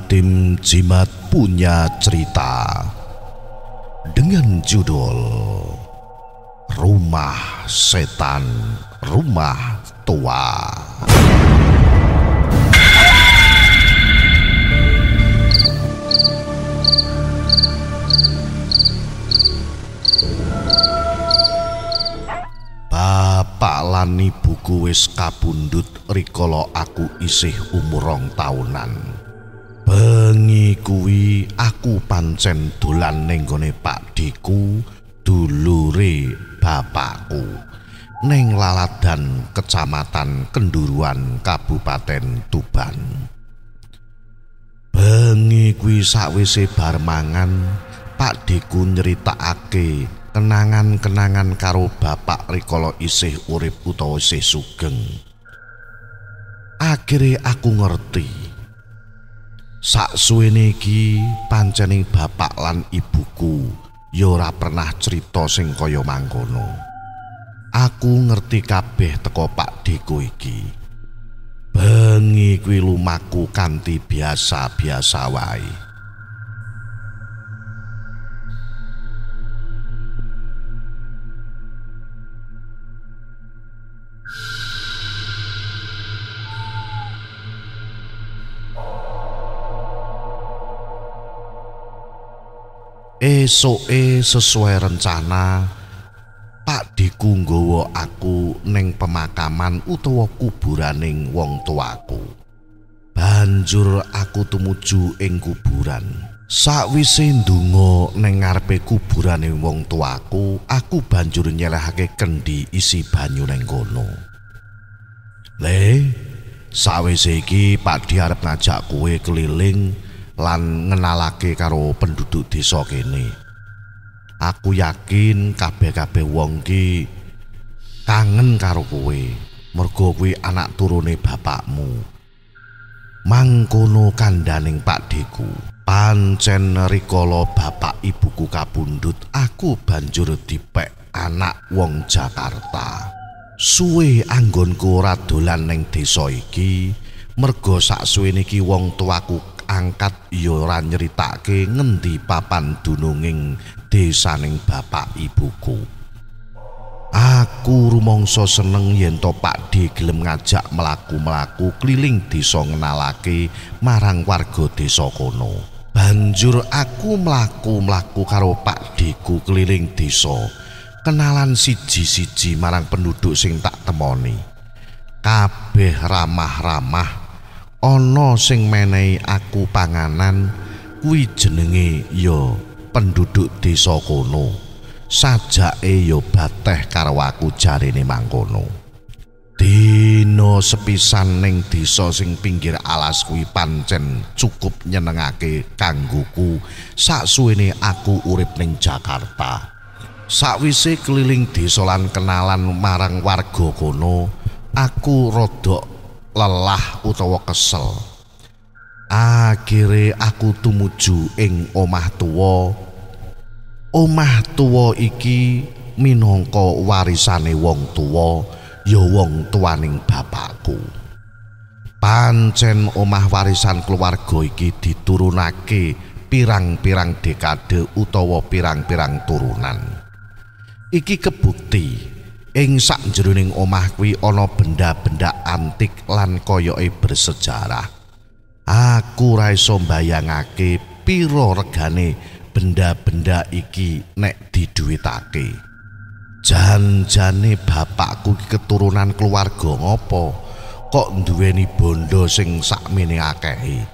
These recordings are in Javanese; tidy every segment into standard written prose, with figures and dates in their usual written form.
tim Jimat punya cerita dengan judul Rumah Setan Rumah Tua. Bapak lan ibuku wis kapundhut rikala aku isih umur 2 tahunan. Bengi kuwi aku pancen dolan ning gone pakdheku, dulure bapakku, ning Laladan, Kecamatan Kenduruan, Kabupaten Tuban. Bengi kuwi sakwise bar mangan, pakdheku nyeritakake kenangan-kenangan karo bapak rikala isih urip utawa isih sugeng. Akhire aku ngerti. Saksuwene iki pancening bapak lan ibuku ya ora pernah crita sing kaya mangkono. Aku ngerti kabeh teko pakdheku iki. Bengi kuwi lumaku kanthi biasa-biasa wae. Esoke sesuai rencana, pakdheku nggawa aku ning pemakaman utawa kuburaning wong tuaku. Banjur aku tumuju ing kuburan. Sakwise ndonga ning ngarepe kuburane wong tuaku, aku banjur nyelehake kendi isi banyu ning kono. Le, sawise iki pakdhe arep ngajak kowe keliling lan ngenalake karo penduduk desa kene. Aku yakin kabeh-kabeh wong ki kangen karo kowe, mergo kuwi anak turune bapakmu. Mangkono kandhaning pakdheku. Pancen rikala bapak ibuku kapundhut, aku banjur dipek anak wong Jakarta. Suwe anggonku ora dolan ning desa iki, mergo saksuwene iki wong tuaku angkat ya ora nyeritake ngendi papan dununging desaning bapak ibuku. Aku rumangsa seneng yen to pakdhe gelem ngajak mlaku-mlaku keliling desa ngenalake marang warga desa kono. Banjur aku mlaku-mlaku karo pakdheku keliling desa, kenalan siji-siji marang penduduk sing tak temoni. Kabeh ramah-ramah. Ana sing menehi aku panganan, kuwi jenenge ya penduduk desa kono. Sajake ya bateh karo aku jarene mangkono. Dina sepisan ning desa sing pinggir alas kuwi pancen cukup nyenengake kanggoku saksuwene aku urip ning Jakarta. Sakwise keliling desa lan kenalan marang warga kono, aku rodok lelah utawa kesel. Akhire aku tumuju ing omah tuwa. Omah tuwa iki minangka warisane wong tuwa, ya wong tuaning bapakku. Pancen omah warisan keluarga iki diturunake pirang-pirang dekade utawa pirang-pirang turunan. Iki kebukti ing sakjroning omah kuwi ana benda-benda antik lan koyoke bersejarah. Aku ora iso mbayangake pira regane benda-benda iki nek diduwitake. Jan-jane bapakku iki keturunan keluarga ngopo kok nduweni bondo sing sakmene akehe.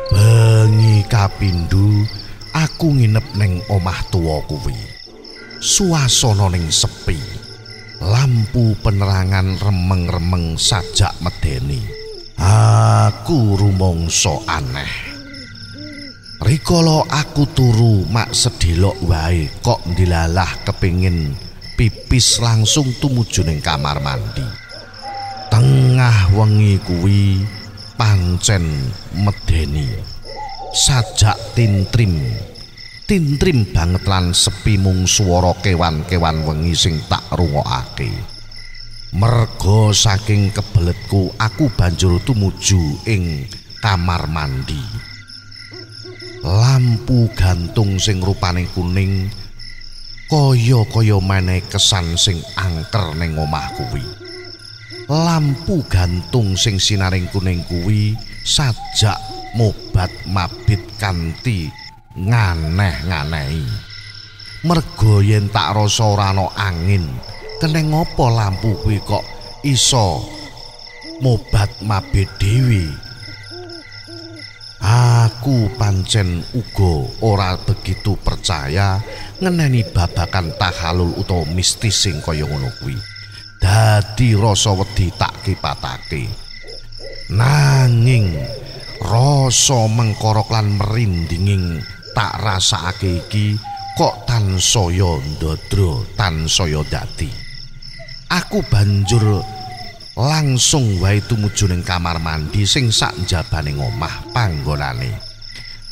Bengi kapindho aku nginep ning omah tuwa kuwi. Suasana ning sepi. Lampu penerangan remeng-remeng sajak medeni. Aku rumangsa aneh. Rikala aku turu mak sedelok wae kok ndilalah kepingin pipis langsung tumuju ning kamar mandi. Tengah wengi kuwi pancen medeni. Sajak tintrim. Tintrim banget lan sepi mung swara kewan-kewan wengi sing tak rungokake. Merga saking kebeletku aku banjur tumuju ing kamar mandi. Lampu gantung sing rupane kuning kaya-kaya menehi kesan sing angker ning omah kuwi. Lampu gantung sing sinaring kuning kuwi sajak mobat mabit kanthi nganeh-nganehi. Merga yen tak rasa ora ana angin, keneng apa lampu kuwi kok iso mobat mabit dhewe? Aku pancen uga ora begitu percaya ngeneni babakan tahalul utawa mistis sing kaya ngono kuwi. Dadi rasa wedi tak kipatake. Nanging rasa mengkorok lan merindinging tak rasakake iki kok tansaya ndadra, tansaya dadi. Aku banjur langsung wae tumuju ning kamar mandi sing sak njabane omah panggonane.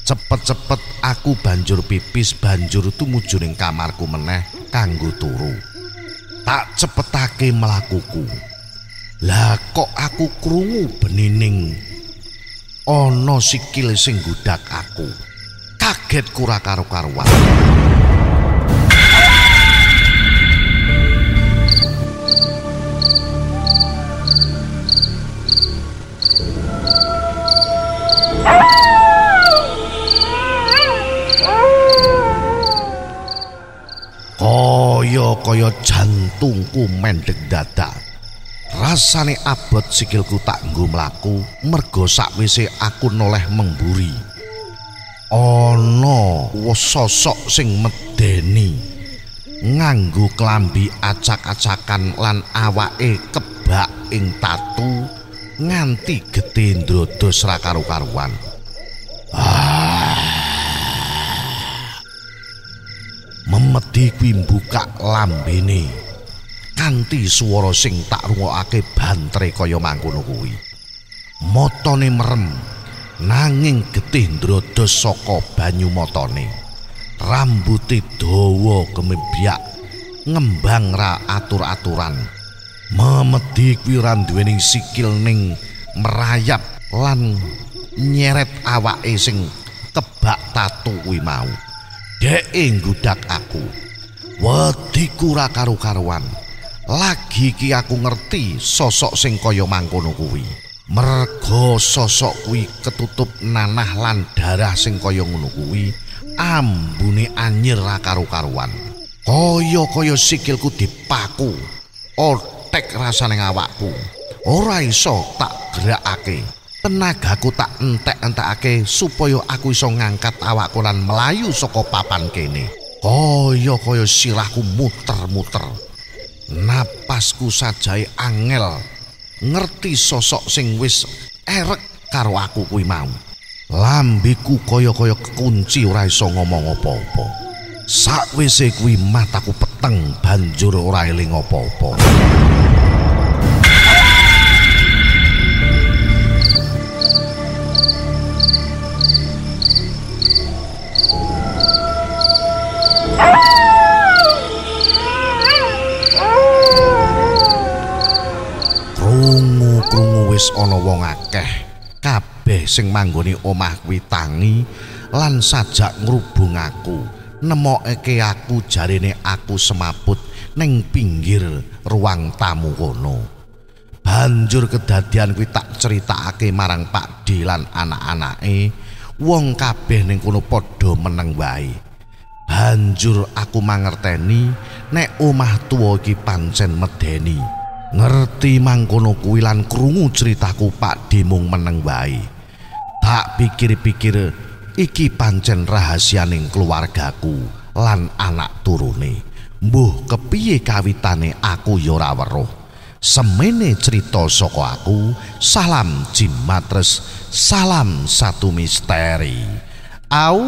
Cepet-cepet aku banjur pipis, banjur tumuju ning kamarku meneh kanggo turu. Tak cepetake mlakuku. Lah kok aku krungu benining ana sikil sing nggudak aku. Kaget kura karo-karuan. Kaya-kaya jantungku mendek dadak. Rasane abot sikilku tak nggo mlaku merga sakwise aku noleh mengburi. Ana sosok sing medeni nganggo klambi acak-acakan lan awake kebak ing tatu nganti getih ndrodos ra karu-karuan. Memedi kuwi mbukak lambene kanthi swara sing tak rungokake bantere kaya mangkono kuwi. Matane merem nanging getih ndrodos saka banyu matane. Rambuté dawa kemebyak ngembang ra atur-aturan. Memedi kuwi ora duweni sikil ning merayap lan nyeret awake sing kebak tatu kuwi mau. Dheke nggudak aku. Wediku ra karu-karuan. Lagi iki aku ngerti sosok sing kaya mangkono kuwi. Merga sosok kuwi ketutup nanah lan darah sing kaya ngono kuwi, ambune anyir ra karu-karuan. Kaya-kaya sikilku dipaku, otek rasane awakku. Ora iso tak gerakake. Tenagaku tak entek-entekake supaya aku iso ngangkat awakku lan melayu saka papan kene. Kaya-kaya sirahku muter-muter. Napasku sajae angel ngerti sosok sing wis erek karo aku kuwi mau. Lambeku kaya-kaya kekunci ora iso ngomong apa-apa. Sakwise kuwi mataku peteng banjur ora eling apa-apa. Krungu-krungu wis ana wong akeh. Kabeh sing manggoni omah kuwi tangi lan sajak ngrubung aku. Nemokake aku jarene aku semaput ning pinggir ruang tamu kono. Banjur kedadian kuwi tak critakake marang Pak D lan anak-anake. Wong kabeh ning kono padha meneng wae. Banjur aku mangerteni nek omah tuwa iki pancen medeni. Ngerti mangkono kuwi lan krungu critaku Pak D mung meneng wae. Tak pikir-pikir iki pancen rahasianing keluargaku lan anak turune. Mbuh kepiye kawitane aku ya ora weruh. Semene crita saka aku. Salam Jimatres, salam satu misteri. Au.